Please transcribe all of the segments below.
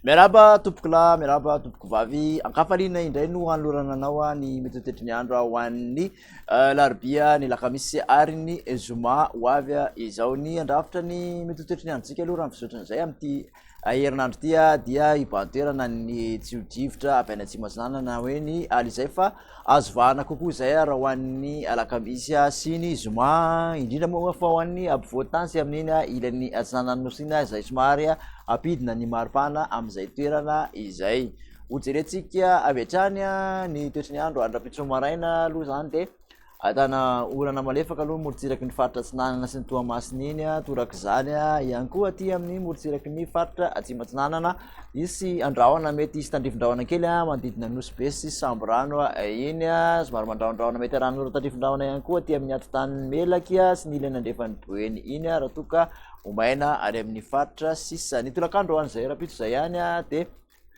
Miarahaba tompokolahy, miarahaba tompokovavy. Ankafaliana indray no hanolorana anao ny mety ho toetry ny andro ho an'ny alarobia, ny alakamisy ary ny zoma ho avy izao. Ny handrafitra ny mety ho toetry ny androntsika aloha raha ny fizotran'izay amin'ity herinandro ity dia hibahan-toerana ny tsio-drivotra avy any atsimo atsinanana na hoe ny alizay fa azo vahana kokoa izay raha ho an'ny alakamisy sy ny zoma, indrindra moa fa ho an'ny ampovoan-tany sy amin'iny ilany atsinanan'ny nosy iny izay somary hampidina ny maripana amin'izay toerana izay. Hojerentsika avy hatrany ny toetry ny andro rahampitso maraina aloha izany dia Ahitana orana malefaka aloha ny morontsiraky ny faritra Atsinanana sy ny Toamasina iny, torak'izany ihany koa aty amin'ny morontsiraky ny faritra Atsimo Atsinanana. Hisy andrahona mety hisy tandrifin-drahona kely manodidina ny Nosy Be sy Sambirano iny, somary mandrahondrahona mety arahana tandrifin-drahona ihany koa aty amin'ny atitan'ny Melaky sy ny ilany andrefan'ny Boeny iny raha toa ka ho maina any amin'ny faritra sisa. Ny tolakandro ho an'izay rahampitso izay ihany dia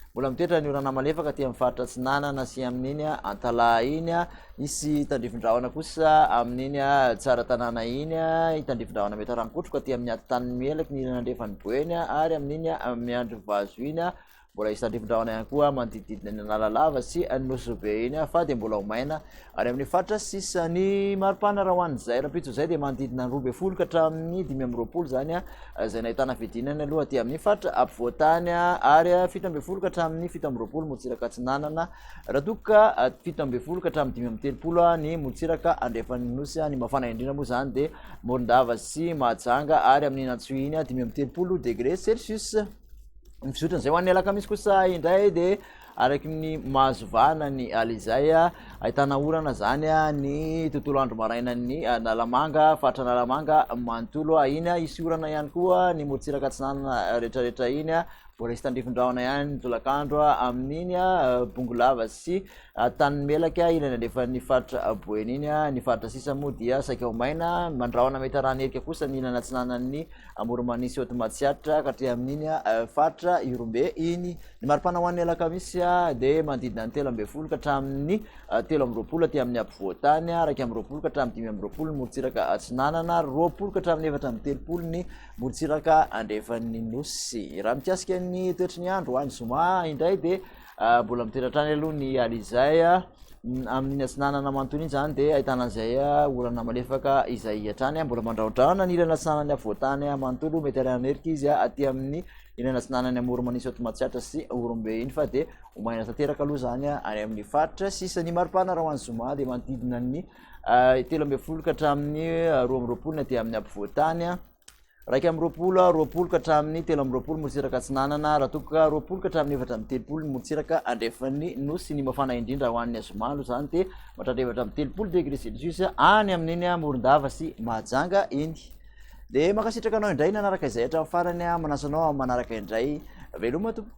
Mbola mitoetra ny orana malefaka aty amin'ny faritra Atsinanana sy amin'iny Antalaha iny. Hisy tandrifin-drahona kosa amin'iny Tsaratanàna iny. Tandrifin-drahona mety harankotroka aty amin'ny atitan'ny Melaky, ny ilany andrefan'ny Boeny ary amin'iny Miandrivazo iny. Mbola hisy tandrifin-drahona ihany koa manodidididina ny Analalava sy Nosy Be iny fa dia mbola ho maina any amin'ny faritra sisa. Ny maripana raha ho an'izay rahampitso izay dia manodidina ny 12 ka hatramin'ny 25 izany. izay nahitana fidinana aloha aty amin'ny faritra ampovoantany ary 17 ka hatramin'ny 27 morontsiraka atsinanana, raha toa ka 17 ka hatramin'ny 35 ny morontsiraka andrefan'ny nosy. Ny mafana indrindra moa izany dia Morondava sy Mahajanga ary amin'ny Antsohihy iny 35 degré celsius. Ny fizotran'izay ho an'ny alakamisy kosa indray dia araky ny mahazo vahana ny alizay, ahitana orana zany ny tontolo andro marainan'ny Analamanga, faritra Analamanga manontolo iny. Hisy orana ihany koa ny morontsiraka atsinanana rehetrarehetra iny, mbola hisy tandrifin-drahona ihany ny tolakandro amin'iny Bongolava sy Antanimelaky ilany andrefan'ny faritra Boeny iny. Ny faritra sisa moa dia saika ho maina, mandrahona mety haran'erika kosa ny ilany atsinanan'ny Amoron'i sy Haute Matsiatra ka hatreo amin'iny faritra Ihorombe iny. Ny maripana ho an'ny alakamisy dia manodidina ny 13 ka hatramin'ny 23 aty amin'ny ampovoan-tany, 21 ka hatramin'ny 25 ny morontsiraka atsinanana, 20 ka hatramin'ny 34 ny morontsiraka andrefan'ny nosy. Raha mikasika ny toetry ny andro ho an'ny zoma indray dia mbola mitoetra hatrany aloha ny alizay amin'ny atsinanana manontolo iny izany dia ahitana an'izay orana malefaka izay hatrany. Mbola mandrahondrahona ny ilany atsinanan'ny afovoan-tany manontolo, mety haran'erika izy aty amin'ny ilany atsinanan'ny Amoron'i-Mania sy Matsiatra sy Ihorombe iny fa dia ho maina tanteraka aloha izany any amin'ny faritra sisa. Ny maripana raha ho an'ny zoma dia manodidina ny 13 ka hatramin'ny 22 ny aty amin'ny afovoan-tany, 21, 20 ka hatramin'ny 23 morontsiraka atsinanana, raha toa ka 20 ka hatramin'ny 34 ny morontsiraka andrefan'ny nosy. Ny mafana indrindra ho an'ny zoma aloha izany dia mahatratra 34 degré celsius any amin'iny Morondava sy Mahajanga iny. Dia mankasitraka anao indray nanaraka izay hatramin'ny farany, manasa anao amin'ny manaraka indray. Veloma tompoko.